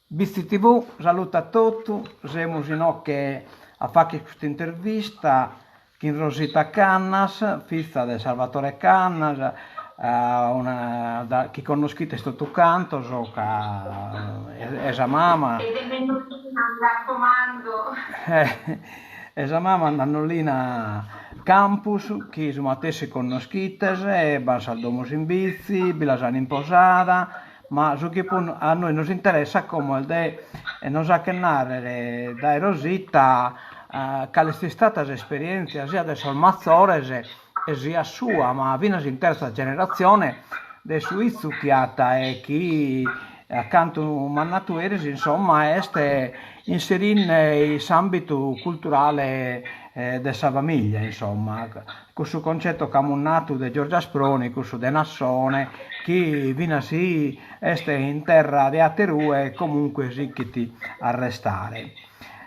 Bitzi TV salutat totu, semus inoche a fagher custa intervista chin Rosita Cannas, fiza de Salvatore Cannas, una chi connoschites totu cantos ca est sa mama. E de Nannolina, mi raccomando. E sa mama Nannolina Campus, chi su matessi connoschites, b'an sas domos in Bitzi, bi las an in Posada, Ma su chi a nois nos interessat como est de nos fagher nàrrere dae Rosita cale est istada s'esperièntzia sia de sos matzores e sia sua, ma finas in tertza generatzione de su 'itzu chi at e chi a cantu m'at natu eris insomma est inserinde in s'ambitu culturale de sa famiglia insomma Cussu concetto ch'amus natu de Giorgio Asproni, cussu de nassone, chi finas si est in terra de aterue comunque sichit a restare.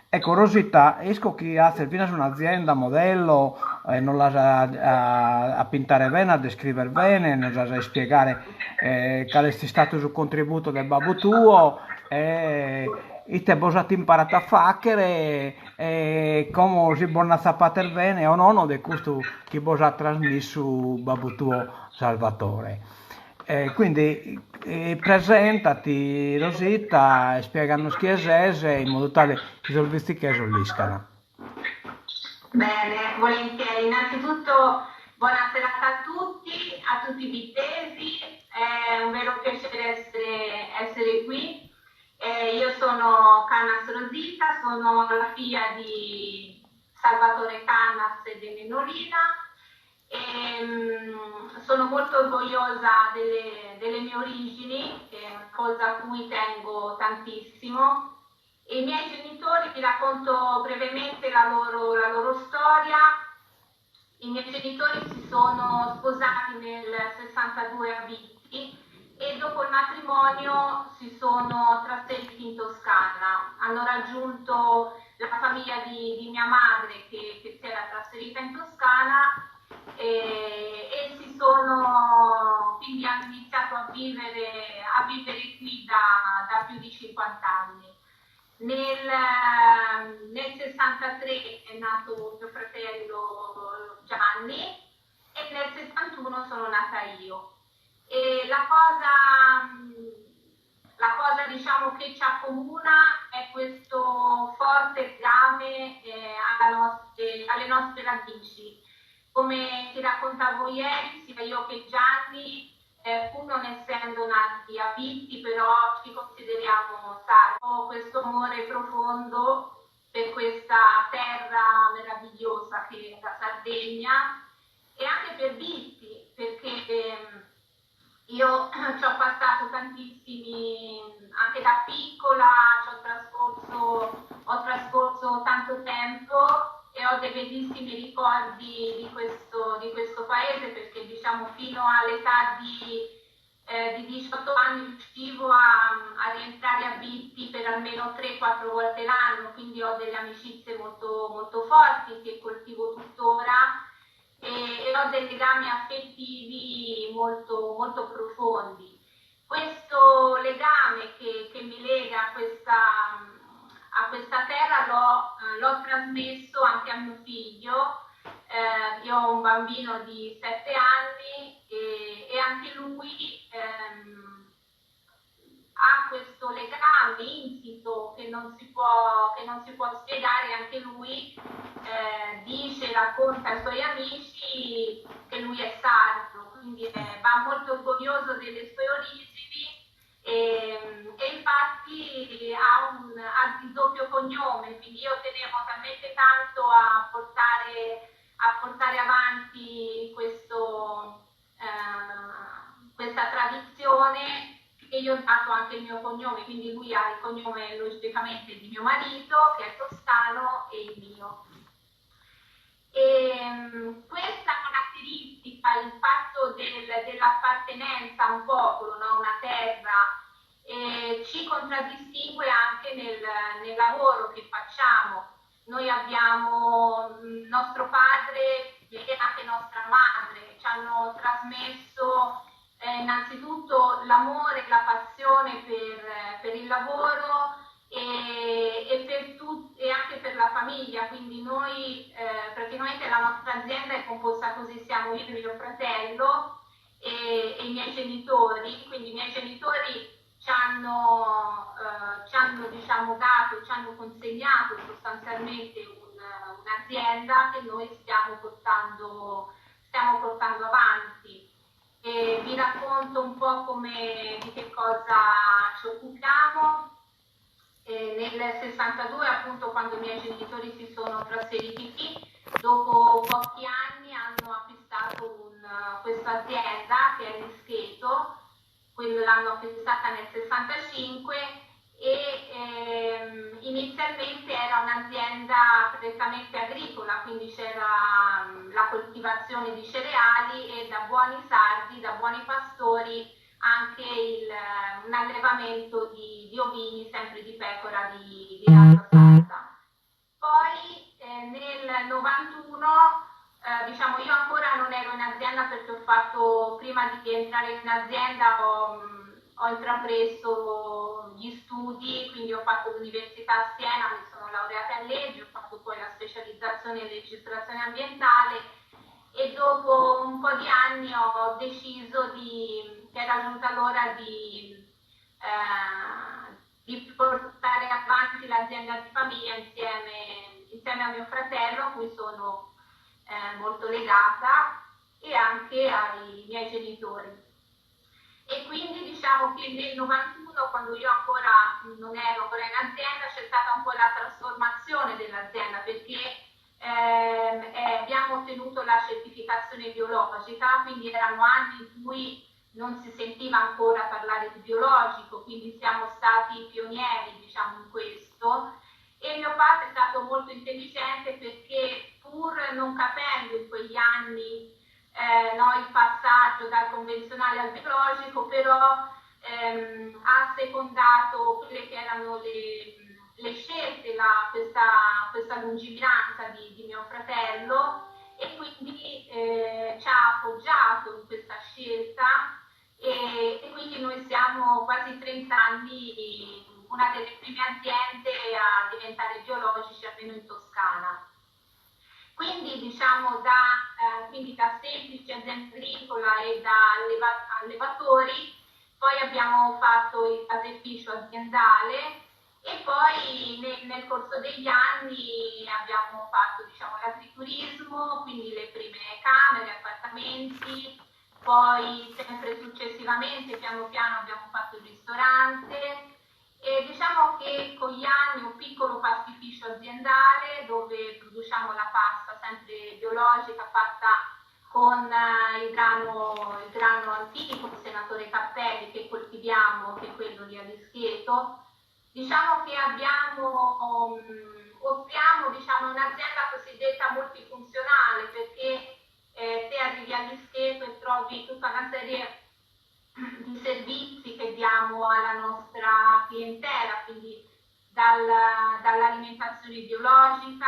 Ecco Rosita, isco chi azes finas un'azienda modello e nos l'as a pintare bene, a descriver bene, nos as a ispiegare cale est istatu su contributo de babbu tuo e ite bos at imparatu a fagher E como si bos nd'atzapates bene o nono de custu chi bos at trasmissu babbu tuo Salvatore. E quindi presentati Rosita, ispieganos chie ses in modu tale chi sos bitzichesos l'iscan. Bene, volentieri. Innanzitutto buona serata a tutti, a tutti i bittesi, è un vero piacere essere, essere qui. Eh, io sono Cannas Rosita, sono la figlia di Salvatore Cannas e di Nennolina e mm, sono molto orgogliosa delle, delle mie origini, che è una cosa a cui tengo tantissimo. I miei genitori, vi racconto brevemente la loro, la loro storia. I miei genitori si sono sposati nel 62 a Bitti e dopo il matrimonio si sono trasferiti in Toscana. Hanno raggiunto la famiglia di, di mia madre che, che si era trasferita in Toscana e, e si sono, quindi hanno iniziato a vivere, a vivere qui da, da più di 50 anni. Nel, nel 63 è nato mio fratello Gianni e nel 61 sono nata io. E la cosa, la cosa diciamo, che ci accomuna è questo forte legame eh, nostre, alle nostre radici. Come ti raccontavo ieri, sia io che Gianni eh, pur non essendo nati a Bitti, però ci consideriamo sardi. Ho questo amore profondo per questa terra meravigliosa che è la Sardegna e anche per Bitti, perché ehm, io ci ho passato tantissimi, anche da piccola ci ho trascorso, ho trascorso tanto tempo e ho dei bellissimi ricordi di questo, di questo paese perché diciamo fino all'età di, eh, di 18 anni riuscivo a, a rientrare a Bitti per almeno 3-4 volte l'anno, quindi ho delle amicizie molto, molto forti che coltivo tuttora e, e ho dei legami affettivi molto, molto profondi. Questo legame che, che mi lega a questa, a questa terra l'ho, eh, l'ho trasmesso anche a mio figlio. Eh, io ho un bambino di 7 anni e, e anche lui ehm, ha questo legame insito che non si può, che non si può spiegare, anche lui eh, dice, racconta ai suoi amici che lui è sardo, quindi eh, va molto orgoglioso delle sue origini e, e infatti ha, un, ha il doppio cognome, quindi io tenevo talmente tanto a portare, a portare avanti questo, eh, questa tradizione che io ho dato anche il mio cognome, quindi lui ha il cognome logicamente di mio marito, che è toscano, e il mio. E, ehm, questa caratteristica, il fatto del, dell'appartenenza a un popolo, no? una terra, eh, ci contraddistingue anche nel, nel lavoro che facciamo. Noi abbiamo nostro padre e anche nostra madre ci hanno trasmesso È innanzitutto l'amore e la passione per, per il lavoro e, e, per tut- e anche per la famiglia, quindi noi eh, praticamente la nostra azienda è composta così, siamo io e mio fratello e, e i miei genitori, quindi i miei genitori ci hanno, eh, ci hanno diciamo, dato, ci hanno consegnato sostanzialmente un, un'azienda che noi stiamo portando, stiamo portando avanti. E vi racconto un po' come, di che cosa ci occupiamo. E nel 62, appunto, quando i miei genitori si sono trasferiti qui, dopo pochi anni hanno acquistato un, questa azienda che è l'Ischeto, quello l'hanno acquistata nel 65 e ehm, inizialmente era un'azienda prettamente agricola, quindi c'era mm, la coltivazione di cereali e da buoni sardi, da buoni pastori, anche il, un allevamento di, di ovini, sempre di pecora di, di razza sarda. Poi eh, nel 91, eh, diciamo, io ancora non ero in azienda perché ho fatto, prima di entrare in azienda ho, ho intrapreso gli studi, quindi ho fatto l'università a Siena, mi sono laureata in legge, ho fatto poi la specializzazione in legislazione ambientale e dopo un po' di anni ho deciso di, che era giunta l'ora di, eh, di portare avanti l'azienda di famiglia insieme, insieme a mio fratello, a cui sono eh, molto legata, e anche ai miei genitori. E quindi diciamo che nel 91, quando io ancora non ero ancora in azienda, c'è stata un po' la trasformazione dell'azienda perché eh, abbiamo ottenuto la certificazione biologica, quindi erano anni in cui non si sentiva ancora parlare di biologico, quindi siamo stati pionieri, diciamo, in questo. E mio padre è stato molto intelligente perché pur non capendo in quegli anni eh, no, il passaggio dal convenzionale al biologico, però ehm, ha secondato quelle che erano le, le scelte, la, questa, questa lungimiranza di, di mio fratello e quindi eh, ci ha appoggiato in questa scelta e, e quindi noi siamo quasi 30 anni una delle prime aziende a diventare biologici, almeno in Toscana. Quindi diciamo da, eh, quindi da semplice azienda agricola e da alleva- allevatori, poi abbiamo fatto il caseificio aziendale e poi nel, nel corso degli anni abbiamo fatto diciamo, l'agriturismo, quindi le prime camere, appartamenti, poi sempre successivamente piano piano abbiamo fatto il ristorante e diciamo che con gli anni un piccolo pastificio aziendale dove produciamo la pasta sempre biologica fatta con eh, il grano, il grano antico, il senatore Cappelli che coltiviamo, che è quello di Alischieto. Diciamo che abbiamo, um, offriamo diciamo, un'azienda cosiddetta multifunzionale perché eh, te arrivi all'Ischieto e trovi tutta una serie di servizi che diamo alla nostra clientela, quindi dal, dall'alimentazione biologica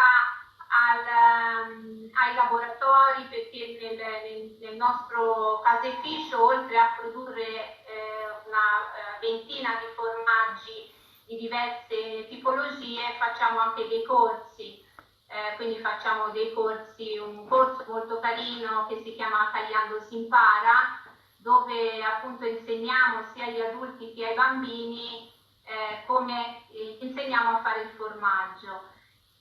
al, um, ai laboratori, perché nel, nel, nel nostro caseificio, oltre a produrre eh, una eh, ventina di formaggi di diverse tipologie, facciamo anche dei corsi. Eh, quindi facciamo dei corsi, un corso molto carino che si chiama Tagliando si impara, dove appunto insegniamo sia agli adulti che ai bambini eh, come eh, insegniamo a fare il formaggio.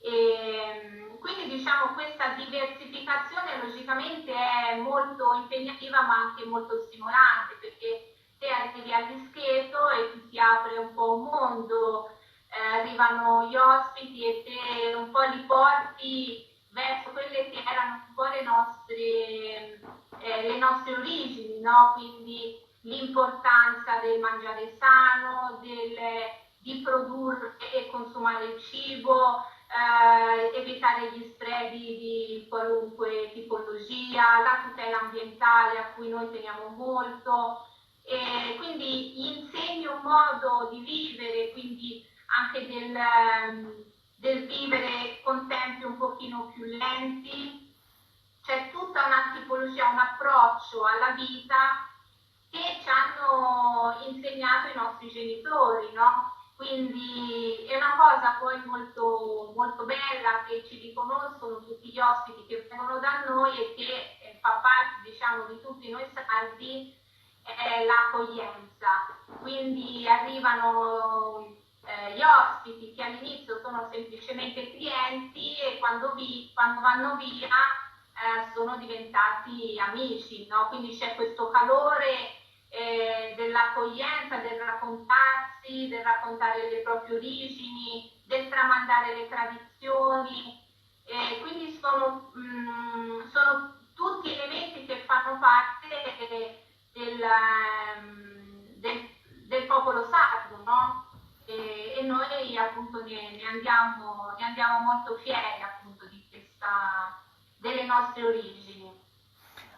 E, quindi diciamo questa diversificazione logicamente è molto impegnativa ma anche molto stimolante perché te arrivi all'ischieto e ti si apre un po' un mondo, eh, arrivano gli ospiti e te un po' li porti verso quelle che erano un po' le nostre, eh, le nostre origini, no? Quindi l'importanza del mangiare sano, del, di produrre e consumare il cibo, eh, evitare gli sprechi di qualunque tipologia, la tutela ambientale a cui noi teniamo molto. E quindi insegno un modo di vivere, quindi anche del, del vivere con tempi un pochino più lenti. C'è tutta una tipologia, un approccio alla vita Che ci hanno insegnato i nostri genitori, no? Quindi è una cosa poi molto, molto bella che ci riconoscono tutti gli ospiti che vengono da noi e che eh, fa parte, diciamo, di tutti noi sardi, è l'accoglienza. Quindi arrivano eh, gli ospiti che all'inizio sono semplicemente clienti e quando, vi, quando vanno via eh, sono diventati amici, no? Quindi c'è questo calore eh, dell'accoglienza, del raccontarsi, del raccontare le proprie origini, del tramandare le tradizioni. Eh, quindi sono, mh, mm, sono tutti elementi che fanno parte del, mm, del, del popolo sardo, no? E, e noi appunto ne, ne, andiamo, ne andiamo molto fieri appunto di questa, delle nostre origini.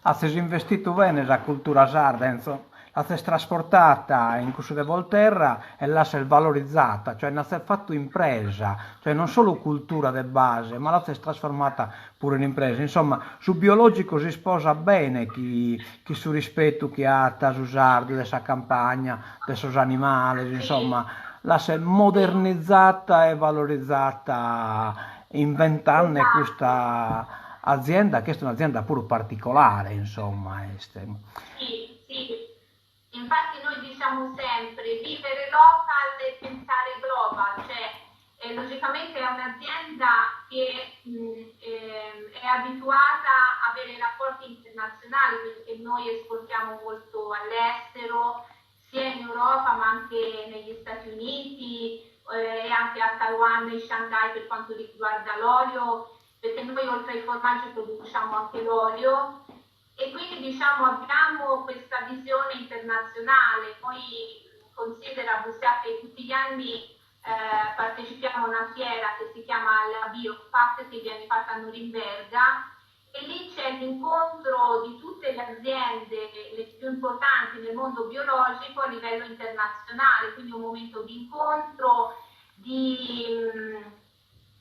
Azis investidu bene sa cultura sarda, Enzo, l'azis trasportata in cussu de Volterra e l'azis valorizata, cioè nd'azis fatu impresa, cioè non solu cultura de base, ma l'azis trasformata puru in impresa. Insomma, su biologicu s'isposat bene chi chi su rispetu chi at su sardu de sa campagna, de sos animales, insomma, l'azis modernizata e valorizata inventande custa azienda, chi est un'azienda puru particolare, insomma, est. Sì, sì. Infatti noi diciamo sempre vivere local e pensare global, cioè eh, logicamente è un'azienda che mh, eh, è abituata a avere rapporti internazionali perché noi esportiamo molto all'estero, sia in Europa ma anche negli Stati Uniti eh, e anche a Taiwan e Shanghai per quanto riguarda l'olio, perché noi oltre ai formaggi produciamo anche l'olio e quindi diciamo abbiamo questa visione internazionale. Poi considera Bussia che tutti gli anni eh, partecipiamo a una fiera che si chiama la Biopack che viene fatta a Norimberga e lì c'è l'incontro di tutte le aziende, le più importanti nel mondo biologico a livello internazionale, quindi un momento di incontro, di,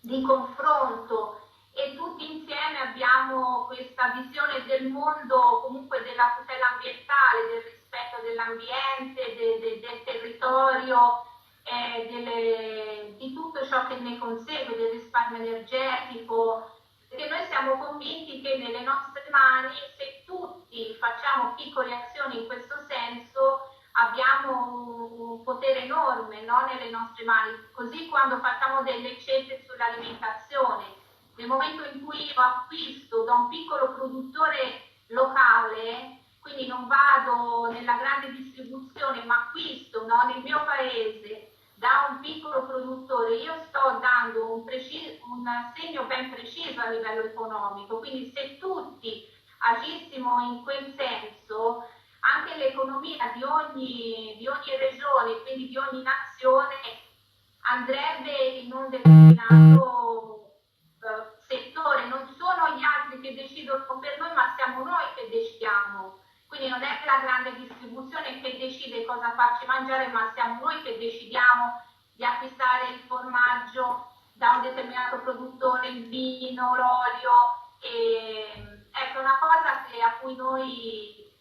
di confronto e tutti insieme abbiamo questa visione del mondo, comunque della tutela ambientale, del rispetto dell'ambiente, de, de, del territorio, eh, delle, di tutto ciò che ne consegue, del risparmio energetico, perché noi siamo convinti che nelle nostre mani, se tutti facciamo piccole azioni in questo senso, abbiamo un potere enorme no? nelle nostre mani. Così quando facciamo delle scelte sull'alimentazione, nel momento in cui io acquisto da un piccolo produttore locale, quindi non vado nella grande distribuzione, ma acquisto no, nel mio paese da un piccolo produttore, io sto dando un, preciso, un segno ben preciso a livello economico. Quindi se tutti agissimo in quel senso, anche l'economia di ogni, di ogni regione, quindi di ogni nazione, andrebbe in un determinato eh, settore. Non sono gli altri che decidono per noi, ma siamo noi che decidiamo. Quindi non è la grande distribuzione che decide cosa farci mangiare, ma siamo noi che decidiamo di acquistare il formaggio da un determinato produttore, il vino, l'olio. E, ecco, è una cosa che, a cui noi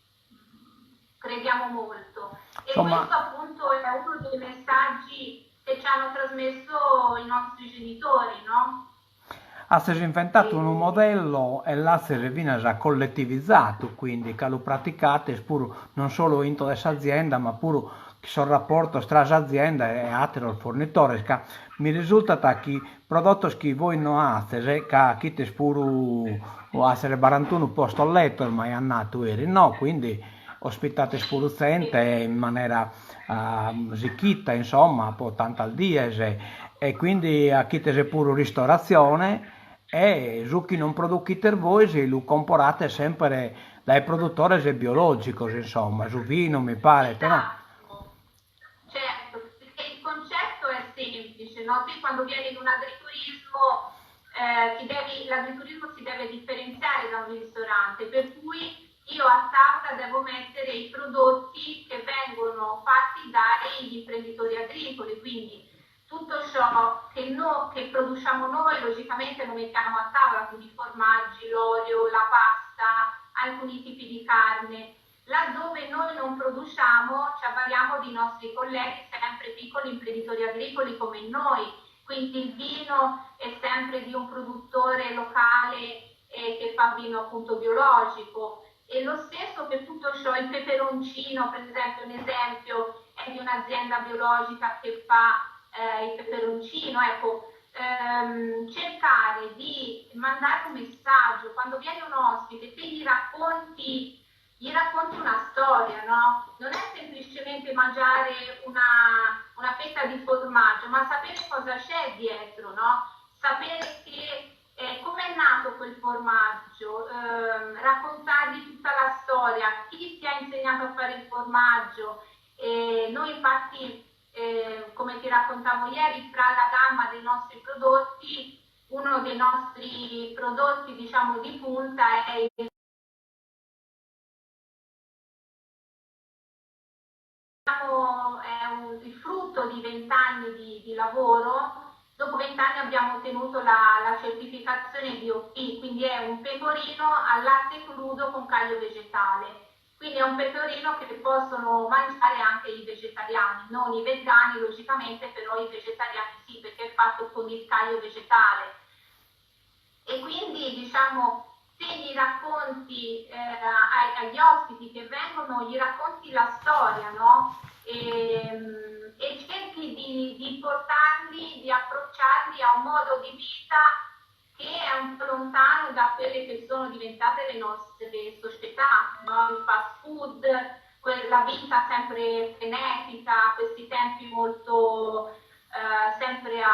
crediamo molto. E Insomma, questo appunto è uno dei messaggi che ci hanno trasmesso i nostri genitori, no? Azis inventadu unu modello e l'azis finas colletivizadu, quindi, ca lu praticades puru non solu intro de s'azienda ma puru chi sos raportos tra s'azienda e àteros fornitores, ca mi risultat chi prodotos chi vois no azes, ca achites puru azes barantunu postos letos m'aiat nadu eris, no, quindi ospitades puru zente in manera sichita, insomma, po tantas dies e quindi achites puru ristoratzione e su chi non produchites vois lu comporades semper dae produtores biològicos, insomma, su vinu mi paret, no? Esatto, certo, perché il concetto è semplice, no? Te quando vieni in un agriturismo, eh, ti devi, l'agriturismo si deve differenziare da un ristorante, per cui io a tavola devo mettere i prodotti che vengono fatti dagli imprenditori agricoli, quindi tutto ciò che, no, che produciamo noi logicamente lo mettiamo a tavola, quindi i formaggi, l'olio, la pasta, alcuni tipi di carne. Laddove noi non produciamo ci avvaliamo di nostri colleghi, sempre piccoli imprenditori agricoli come noi, quindi il vino è sempre di un produttore locale eh, che fa vino appunto biologico. E lo stesso per tutto ciò, il peperoncino, per esempio, un esempio è di un'azienda biologica che fa eh, il peperoncino, ecco, ehm, cercare di mandare un messaggio quando viene un ospite, te gli racconti gli racconti una storia, no? Non è semplicemente mangiare una, una fetta di formaggio, ma sapere cosa c'è dietro, no? Sapere che eh, come è nato quel formaggio, ehm, raccontargli tutta la storia, chi ti ha insegnato a fare il formaggio. E noi infatti, eh, come ti raccontavo ieri, fra la gamma dei nostri prodotti, uno dei nostri prodotti, diciamo, di punta è il è un, il frutto di vent'anni di, di lavoro. Dopo vent'anni abbiamo ottenuto la, la certificazione DOP, quindi è un pecorino al latte crudo con caglio vegetale. Quindi è un pecorino che possono mangiare anche i vegetariani, non i vegani logicamente, però i vegetariani sì, perché è fatto con il caglio vegetale. E quindi diciamo, se gli racconti eh, agli ospiti che vengono, gli racconti la storia, no? E, e cerchi di, di portarli, di approcciarli a un modo di vita che è un po' lontano da quelle che sono diventate le nostre società, no? Il fast food, quella vita sempre frenetica, questi tempi molto eh, sempre a,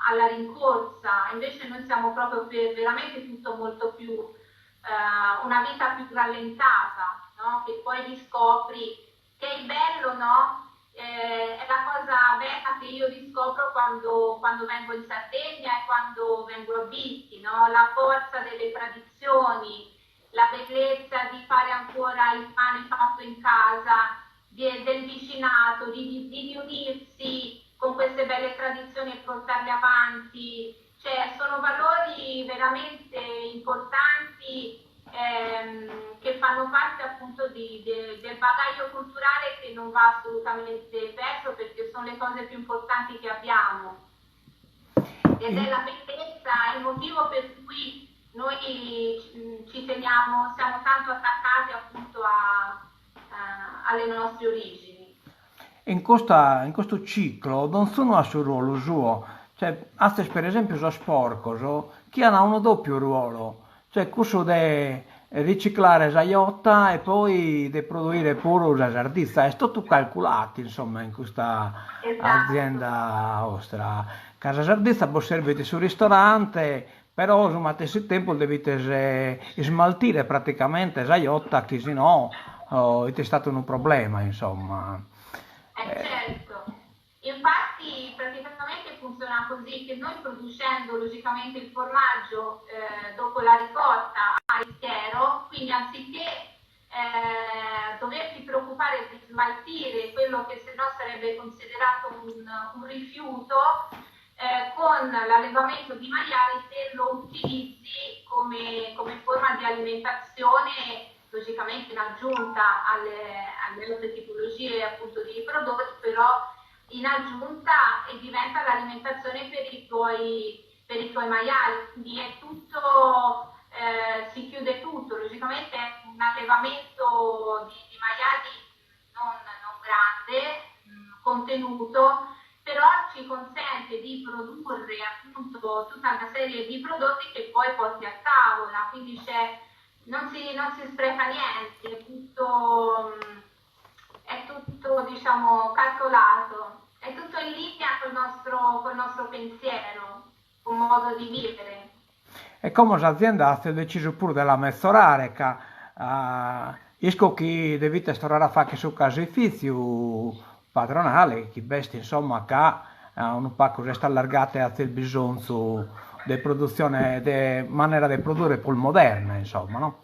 alla rincorsa, invece noi siamo proprio per veramente tutto molto più, eh, una vita più rallentata, no? Che poi riscopri, che è il bello, no? Eh, è la cosa bella che io riscopro quando, quando vengo in Sardegna e quando vengo a Bitti, no? La forza delle tradizioni, la bellezza di fare ancora il pane fatto in casa, di, del vicinato, di, di, di riunirsi con queste belle tradizioni e portarle avanti. Cioè, sono valori veramente importanti ehm, che fanno parte appunto di, de, del bagaglio culturale che non va assolutamente perso perché sono le cose più importanti che abbiamo. Ed è la bellezza, è il motivo per cui noi ci teniamo, siamo tanto attaccati appunto a, a, alle nostre origini. In custa in custu ciclo donzunu at su ruolu suo, cioè azis per esempiu sos porcos chi an unu doppiu ruolo, cioè cussu de riciclare sa jota e poi de produire puru sa sarditza, est totu calculatu insomma in custa azienda 'ostra, ca sa sarditza bos servit su ristorante, però su matessi tempus devites ismaltire praticamente sa jota chi si no it istatu unu problema insomma. Eh certo, infatti praticamente funziona così, che noi producendo logicamente il formaggio eh, dopo la ricotta a intero, quindi anziché eh, doverti preoccupare di smaltire quello che se no sarebbe considerato un, un rifiuto, eh, con l'allevamento di maiali te lo utilizzi come, come forma di alimentazione logicamente in aggiunta alle, alle altre tipologie appunto di prodotti, però in aggiunta e diventa l'alimentazione per i tuoi, per i tuoi maiali. Quindi è tutto, eh, si chiude tutto, logicamente è un allevamento di, di maiali non, non grande, mh, contenuto, però ci consente di produrre appunto tutta una serie di prodotti che poi porti a tavola, quindi c'è non si, non si spreca niente, è tutto, è tutto diciamo, calcolato, è tutto in linea col nostro, col nostro pensiero, con modo di vivere. E como s'azienda at decisu puru de la metzorare ca isco chi devites torrare a fagher su casifitziu padronale chi b'est insomma ca unu pagu s'est allargadu e azis bisonzu de produtzione de manera de produrre prus moderna insomma no?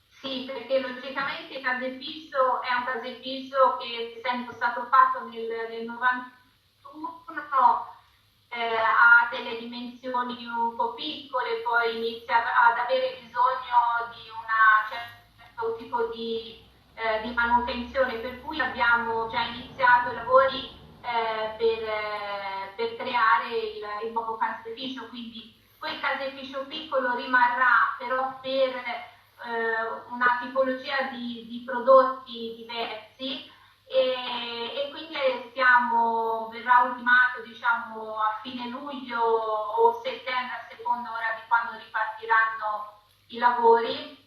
Sì, perché logicamente il caseificio è un caseificio che essendo stato fatto nel, nel 91 eh, ha delle dimensioni un po' piccole, poi inizia ad avere bisogno di una certa questo tipo di, eh, di manutenzione, per cui abbiamo già iniziato i lavori eh, per, eh, per creare il, il nuovo caseificio, quindi quel caseificio piccolo rimarrà però per eh, una tipologia di, di prodotti diversi e, e quindi stiamo, verrà ultimato diciamo, a fine luglio o settembre, a seconda ora di quando ripartiranno i lavori.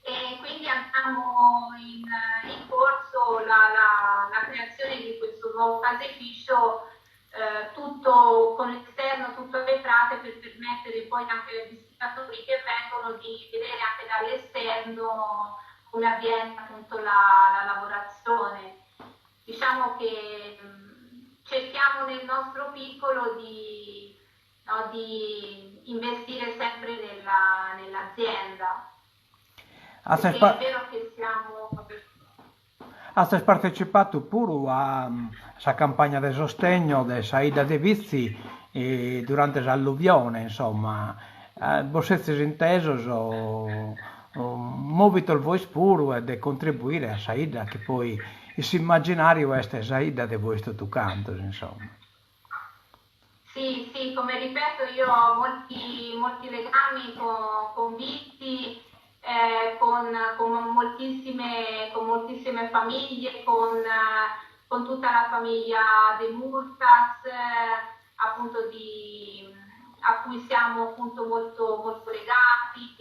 E quindi abbiamo in, in corso la, la, la creazione di questo nuovo caseificio eh, tutto con l'esterno tutto a vetrate per permettere poi anche ai visitatori che vengono di vedere anche dall'esterno come avviene appunto la, la lavorazione. Diciamo che mh, cerchiamo nel nostro piccolo di, no, di investire sempre nella, nell'azienda. Perché è vero che siamo... Azes partecipadu puru a sa campagna de sostegno de sa 'idda de Bitzi durante s'alluvione, insomma, bos sezis intesos mòvidos bois puru e de contribuire a sa 'idda chi poi in s'immaginàriu est sa 'idda de bois totu cantos, insomma. Sì, sì, come ripeto io ho molti, molti legami con, con Bitzi, eh, con, con, moltissime, con moltissime famiglie, con, con tutta la famiglia Demurtas, eh, appunto di, a cui siamo appunto molto, molto legati.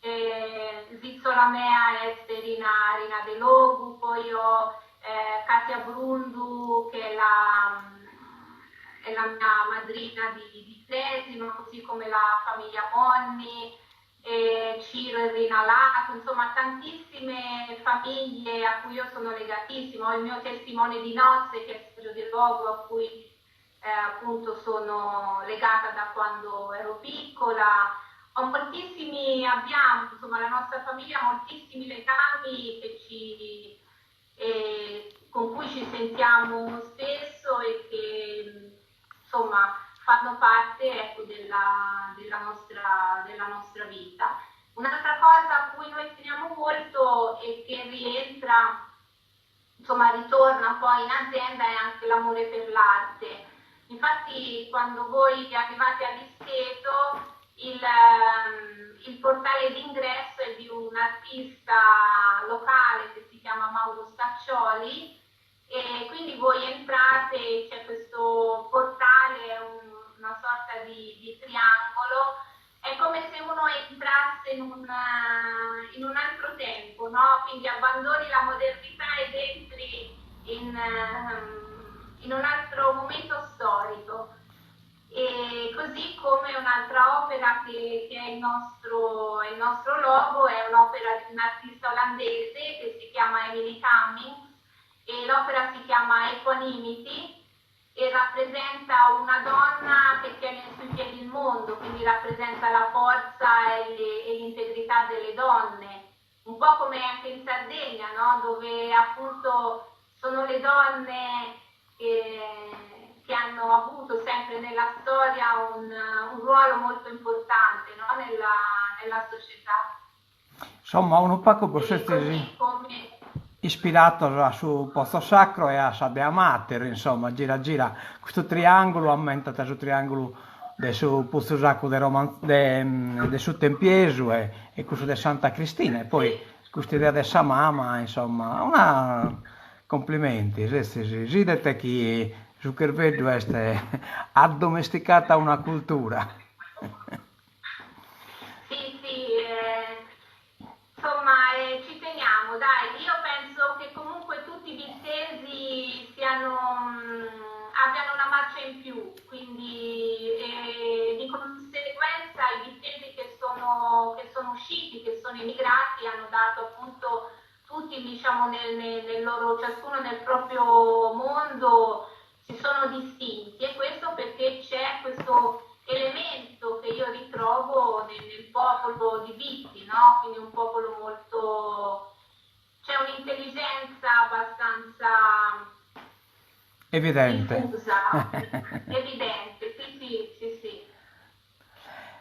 Eh, Zizzola mea est Rina, Rina Delogu, poi ho eh, Katia Brundu che è la, è la mia madrina di, di cresima, così come la famiglia Monni, eh, Ciro e Rina Lato, insomma tantissime famiglie a cui io sono legatissima, ho il mio testimone di nozze che è Sergio Delogu a cui eh, appunto sono legata da quando ero piccola. Ho moltissimi, abbiamo, insomma la nostra famiglia ha moltissimi legami che ci, eh, con cui ci sentiamo spesso e che insomma fanno parte ecco, della, della, nostra, della nostra vita. Un'altra cosa a cui noi teniamo molto e che rientra, insomma ritorna poi in azienda è anche l'amore per l'arte. Infatti quando voi arrivate all'Isteto il, ehm, il portale d'ingresso è di un artista locale che si chiama Mauro Staccioli e quindi voi entrate, c'è questo portale, un, una sorta di, di triangolo, è come se uno entrasse in un, in un altro tempo, no? Quindi abbandoni la modernità ed entri in, ehm, in un altro momento storico. E così come un'altra opera che, che è il nostro, il nostro logo, è un'opera di un artista olandese che si chiama Emily Cummings e l'opera si chiama Equanimity e rappresenta una donna che tiene sui piedi il mondo, quindi rappresenta la forza e, le, e l'integrità delle donne, un po' come anche in Sardegna, no? dove appunto sono le donne che, che hanno avuto sempre nella storia un, un ruolo molto importante no? nella, nella società. Insomma, unu pagu bos sezis ispirados a su Pozzo Sacro e a sa Dea Mater, insomma, gira gira, custu triangulu ammentat su triangulu de su Putzu Sacru de Roma de de su Tempiesu e e cussu de Santa Cristina e poi custa idea de sa mama, insomma, una complimenti, sezis, s'idet chi su cherveddu est addomesticata una cultura. Sì, sì, eh, insomma, eh, ci teniamo, dai. Io penso che comunque tutti i bittesi siano, mh, abbiano una marcia in più, quindi eh, di conseguenza i bittesi che sono, che sono usciti, che sono emigrati, hanno dato appunto tutti, diciamo, nel, nel, nel loro, ciascuno nel proprio mondo si sono distinti e questo perché c'è questo elemento che io ritrovo nel, nel popolo di Bitti, no? Quindi un popolo molto... c'è un'intelligenza abbastanza evidente. Diffusa, evidente, sì, sì, sì, sì.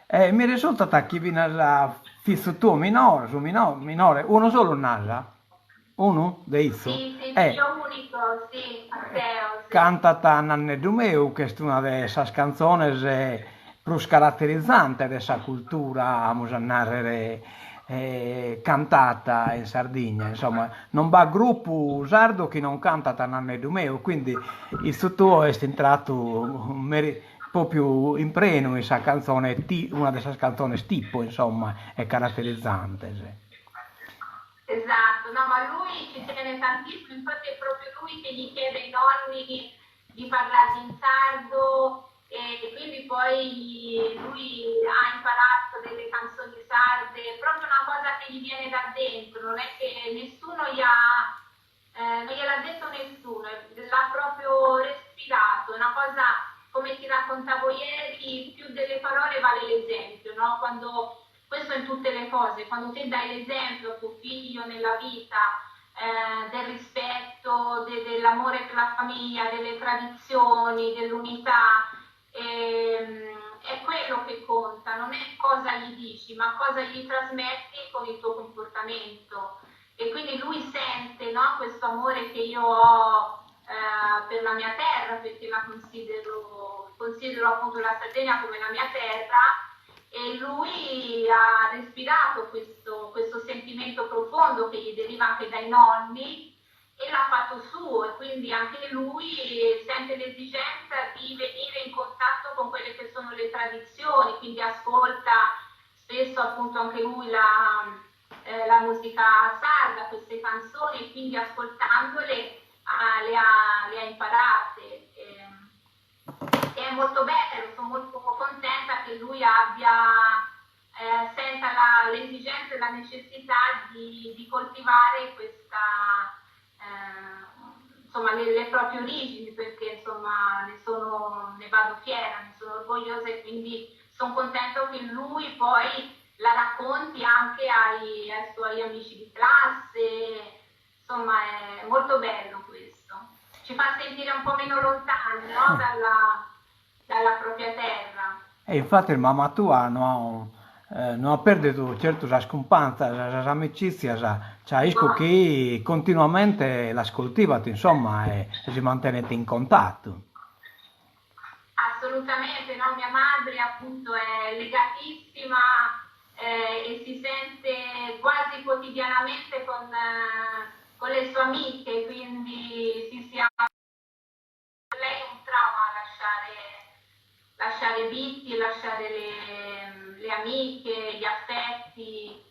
E mi risultat chi finas. Fizu tuo minore, su minore, unu solu nd'as? Unu de issu? Sì, sì, figlio unico, sì, Matteo, sì. Cantat Nanneddu meu, ch'est una de sas cantzones prus caraterizantes de sa cultura, amus a nàrrere, cantata in Sardigna, insomma, non b'at grupu sardu chi non cantat Nanneddu meu, quindi fizu tuo est intratu pròpiu in prenu in sa cantzone, una de sas cantzones tipo, insomma, e caraterizantes. Esatto, no, ma lui ci tiene tantissimo, infatti è proprio lui che gli chiede ai nonni di parlargli in sardo e quindi poi lui ha imparato delle canzoni sarde, è proprio una cosa che gli viene da dentro, non è che nessuno gli ha, eh, non gliel'ha detto nessuno, l'ha proprio respirato, è una cosa, come ti raccontavo ieri, più delle parole vale l'esempio, no? Quando questo in tutte le cose, quando te dai l'esempio a tuo figlio nella vita, eh, del rispetto, de, dell'amore per la famiglia, delle tradizioni, dell'unità, ehm, è quello che conta, non è cosa gli dici, ma cosa gli trasmetti con il tuo comportamento. E quindi lui sente no, questo amore che io ho eh, per la mia terra, perché la considero, considero appunto la Sardegna come la mia terra, e lui ha respirato questo, questo sentimento profondo che gli deriva anche dai nonni e l'ha fatto suo e quindi anche lui sente l'esigenza di venire in contatto con quelle che sono le tradizioni, quindi ascolta spesso appunto anche lui la, eh, la musica sarda, queste canzoni e quindi ascoltandole ah, le, ha, le ha imparate. Eh, è molto bello, sono molto contenta che lui abbia, eh, senta la, l'esigenza e la necessità di, di coltivare questa, eh, insomma, le, le, proprie origini, perché insomma, ne, sono, ne vado fiera, ne sono orgogliosa e quindi sono contento che lui poi la racconti anche ai, ai suoi amici di classe, insomma è molto bello questo. Ci fa sentire un po' meno lontani no? dalla, dalla propria terra. E infatti mama tua no no at perdidu certu sas cumpanzas, sas amicitzias, ca isco chi continuamente las coltivat, insomma, e si mantenent in contatu. Assolutamente, no? Mia madre appunto è legatissima eh, e si sente quasi quotidianamente con, eh, con le sue amiche, quindi sì, sì, per lei è un trauma lasciare, lasciare Bitti, lasciare le, le amiche, gli affetti,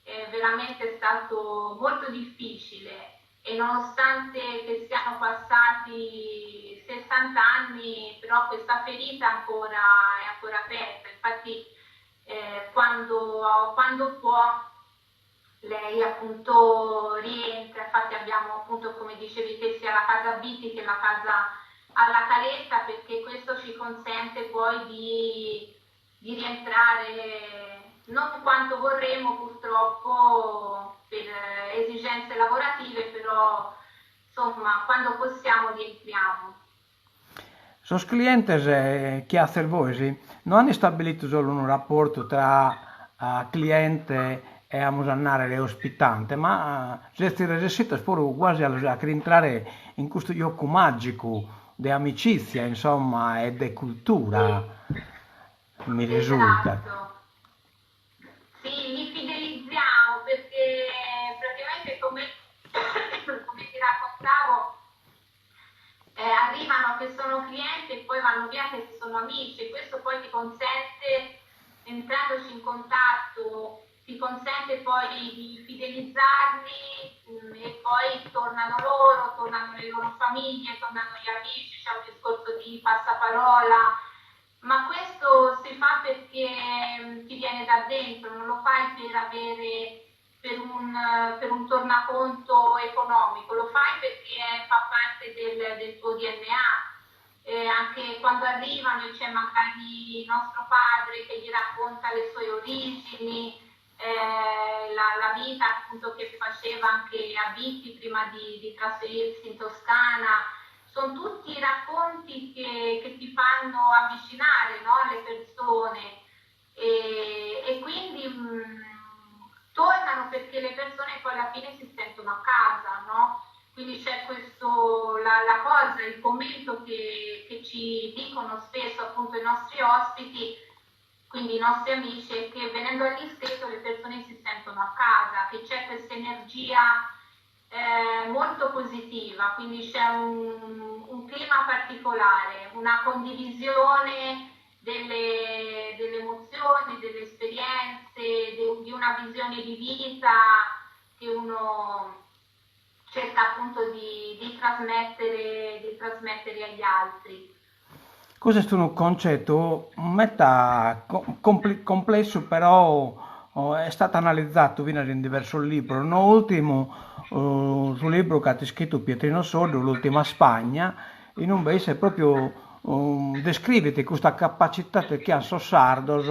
è veramente stato molto difficile e nonostante che siano passati 60 anni, però questa ferita ancora, è ancora aperta. Infatti eh, quando, quando può lei appunto rientra, infatti abbiamo appunto come dicevi te sia la casa Bitti che la casa alla Caletta perché questo ci consente poi di, di rientrare non quanto vorremmo purtroppo per esigenze lavorative, però insomma quando possiamo rientriamo. Sos clientes chi azes bois no an istabilitu solu unu raportu tra cliente e amus a nàrrere ospitante, ma sezis resessidos puru guasi a los a intrare in custu jocu màgicu de amicìtzia, insomma, e de cultura, mi resultat. Esatto. Sì, li fidelizziamo perché praticamente come, come ti raccontavo eh, arrivano che sono clienti e poi vanno via che sono amici e questo poi ti consente, entrandoci in contatto, ti consente poi di fidelizzarli mh, mm, e poi tornano loro, tornano le loro famiglie, tornano gli amici, c'è un discorso di passaparola, ma questo si fa perché mm, ti viene da dentro, non lo fai per avere per un, per un tornaconto economico, lo fai perché fa parte del, del tuo DNA. Eh, anche quando arrivano e c'è magari nostro padre che gli racconta le sue origini, eh, la, la, vita appunto che faceva anche a Bitti prima di, di trasferirsi in Toscana, sono tutti racconti che, che ti fanno avvicinare no, alle persone e, e quindi mh, mm, Tornano perché le persone poi alla fine si sentono a casa, no? Quindi c'è questo, la, la cosa, il commento che, che ci dicono spesso appunto i nostri ospiti, quindi i nostri amici, è che venendo all'Ischeto le persone si sentono a casa, che c'è questa energia eh, molto positiva, quindi c'è un, un clima particolare, una condivisione delle, delle emozioni, delle esperienze, de, di una visione di vita che uno cerca appunto di, di, trasmettere, di trasmettere agli altri. Custu est unu concetu meta complessu però est statu analizadu finas in diversos libros, no ùltimu su libru chi at iscritu Pietrino Soddu L'ultima Spagna, in ube isse propriu descrivit custa capacitade chi an sos sardos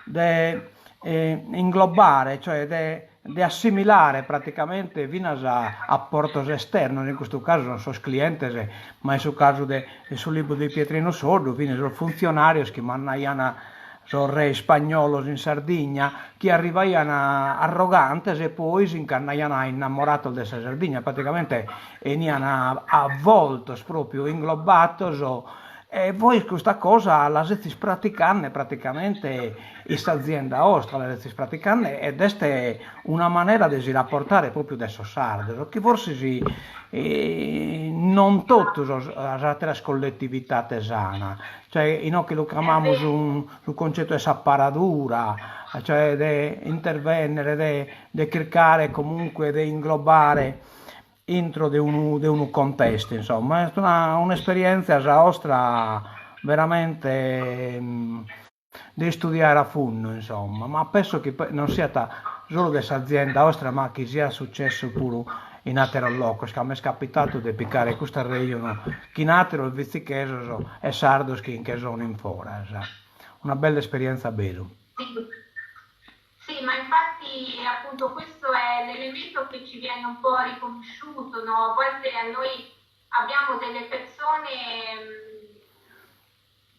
de inglobare, cioè de de assimilare praticamente finas aportos esternos, in custu casu son sos clientes, ma in su casu de su libru de Pietrinu Soddu fin sos funtzionàrios chi mandaian sos re ispagnolos in Sardigna, chi arrivaian arrogantes e poi si nch'andaian innamorados de sa Sardigna, praticamente 'enian avvoltos propriu, inglobados E bois custa cosa la sezis praticande praticamente in s'azienda 'ostra, la sezis praticande ed est una manera de si raportare propriu de sos sardos, chi forsis non totu sos sas ateras collettivitates an, cioè inoghe lu cramamus su concetu 'e sa paradura, cioè de intervennere, de de chircare comunque de inglobare intro de unu de unu contestu, insomma, est una un'esperientzia sa 'ostra veramente de istudiare a fundu, insomma, ma penso chi non siat solu de s'azienda 'ostra ma chi siat sucessu puru in ateros locos, ca m'est capitadu de picare custu arrejonu chin ateros bitzichesos e sardos chi nche sono in foras. Una bella esperienza aberu. Sì, ma infatti appunto questo è l'elemento che ci viene un po' riconosciuto, no? A volte a noi abbiamo delle persone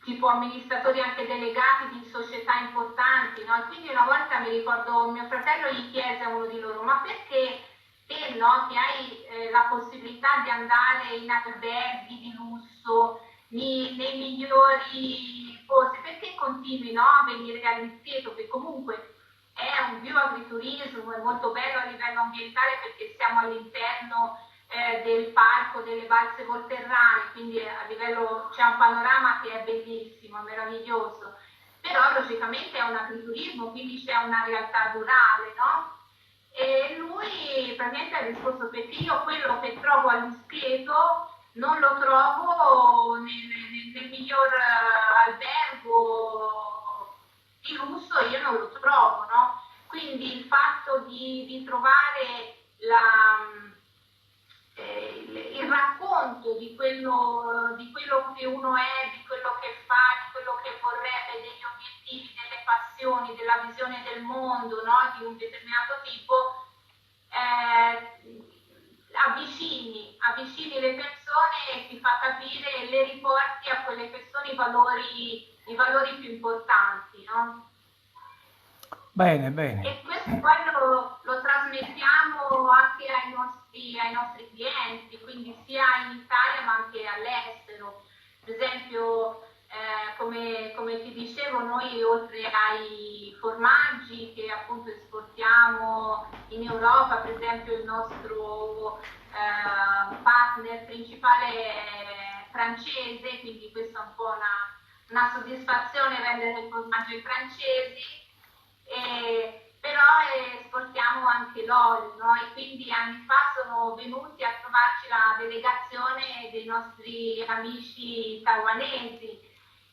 tipo amministratori anche delegati di società importanti, no? E quindi una volta mi ricordo mio fratello gli chiese a uno di loro, ma perché te, no, che hai eh, la possibilità di andare in alberghi di lusso, nei, nei migliori posti, perché continui, no, a venire all'Ischieto, che comunque è un bioagriturismo, è molto bello a livello ambientale perché siamo all'interno eh, del parco delle Balze Volterrane, quindi a livello c'è un panorama che è bellissimo, è meraviglioso, però logicamente è un agriturismo, quindi c'è una realtà rurale, no? E lui praticamente ha risposto perché io quello che trovo all'Ischieto non lo trovo nel, nel, nel miglior eh, albergo di lusso, io non lo trovo, no? Quindi il fatto di, di trovare la, eh, il, il racconto di quello, di quello che uno è, di quello che fa, di quello che vorrebbe, degli obiettivi, delle passioni, della visione del mondo, no? Di un determinato tipo, eh, avvicini, avvicini le persone e ti fa capire e le riporti a quelli che sono i valori, i valori più importanti, no? Bene, bene. E questo poi lo, lo trasmettiamo anche ai nostri, ai nostri clienti, quindi sia in Italia ma anche all'estero. Per esempio, eh, come, come ti dicevo, noi oltre ai formaggi che appunto esportiamo in Europa, per esempio il nostro eh, partner principale è francese, quindi questa è un po' una, una soddisfazione vendere il formaggio ai francesi, e, però esportiamo anche l'olio, no? E quindi anni fa sono venuti a trovarci la delegazione dei nostri amici taiwanesi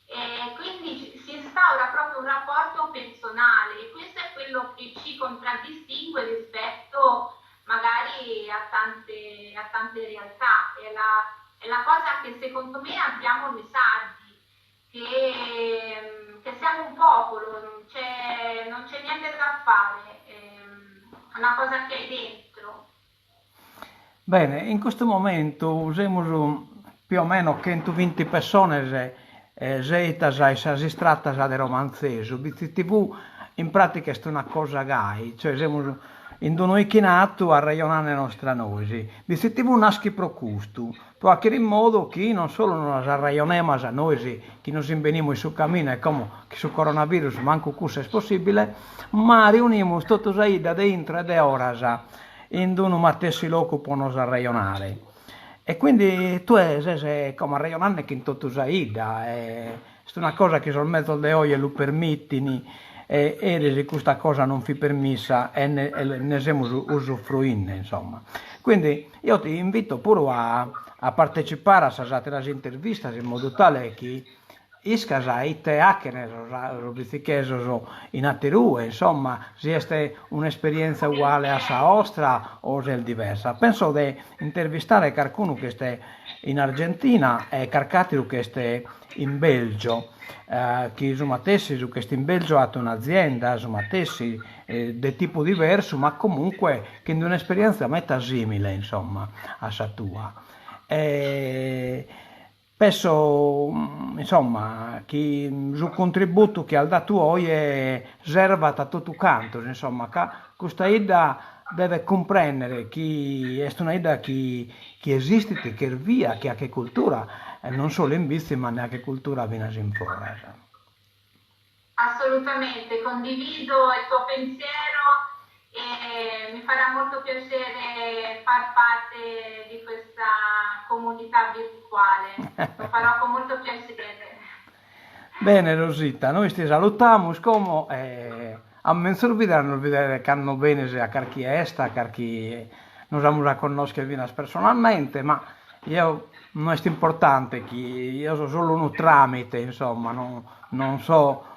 e quindi si instaura proprio un rapporto personale e questo è quello che ci contraddistingue rispetto magari a tante, a tante realtà. È la, è la cosa che secondo me abbiamo noi sardi, che, che siamo un popolo, non c'è, non c'è niente da fare, è una cosa che hai dentro. Bene, in custu momentu semus più o meno chentuvinti pessones seitas in sas istratas de Romanzesu, Bitzi TV in pratica est una cosa gai, cioè semus. in d'unu 'ichinatu arrejonandenos tra nois. Bitzi TV naschit pro custu, pro 'achere in modu chi non solu nos arrejonemas nois chi nos imbenimus in su caminu e como chi su coronavirus mancu cussu est possibile, ma riunimus totu sa 'idda de intro e de 'oras in d'unu matessi locu pro nos arrejonare. E quindi tue ses como arrejonande chin totu sa 'idda e Est una cosa chi sos mezos de oje lu permitin e eris custa cosa non fit permissa e ne semus usufruinde, insomma. Quindi eo ti invito puru a a partecipare a sas ateras intervistas in modu tale chi iscas ite 'achen sos bitzichesos in aterue, insomma, si est un'esperienza uguale a sa 'ostra o si est diversa. Penso de intervistare carcunu chi est in Argentina e carc'ateru chi est in Belgio, chi su matessi su ch'est in Belgio at un'azienda, su matessi, de tipu diversu, ma comunque chin d'un'esperienza meta simile, insomma, a sa tua. E pesso, insomma, chi su contributu chi as datu oje servat a totu cantos, insomma, ca custa 'idda devet cumprendere chi est una 'idda chi chi esistit, chi est via, chi 'achet cultura, e non solu in Bitzi ma nde 'achet cultura finas in foras. Assolutamente, condivido il tuo pensiero e mi farà molto piacere far parte di questa comunità virtuale, lo farò con molto piacere. Bene Rosita, nois ti salutamus como e a menzus bidere a nos bidere cando benis a carchi 'esta, a carchi nos amus a connoschere finas personalmente, ma jeo no est importante chi jeo so solu unu tramite, insomma, non non so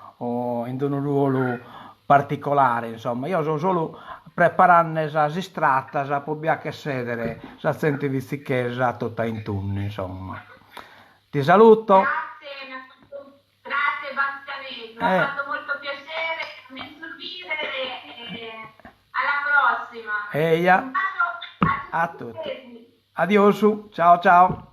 in d'unu ruolu particolare, insomma, jeo so solu preparande sas istratas po bi 'acher sedere sa zente bitzichesa tota in tundu, insomma. Ti saluto. Grazie, mi ha fatto, grazie Bastianeddu, mi ha fatto molto piacere, a menzus bidere e alla prossima. Eja. Un bacio a tutti. Adiosu, ciao ciao.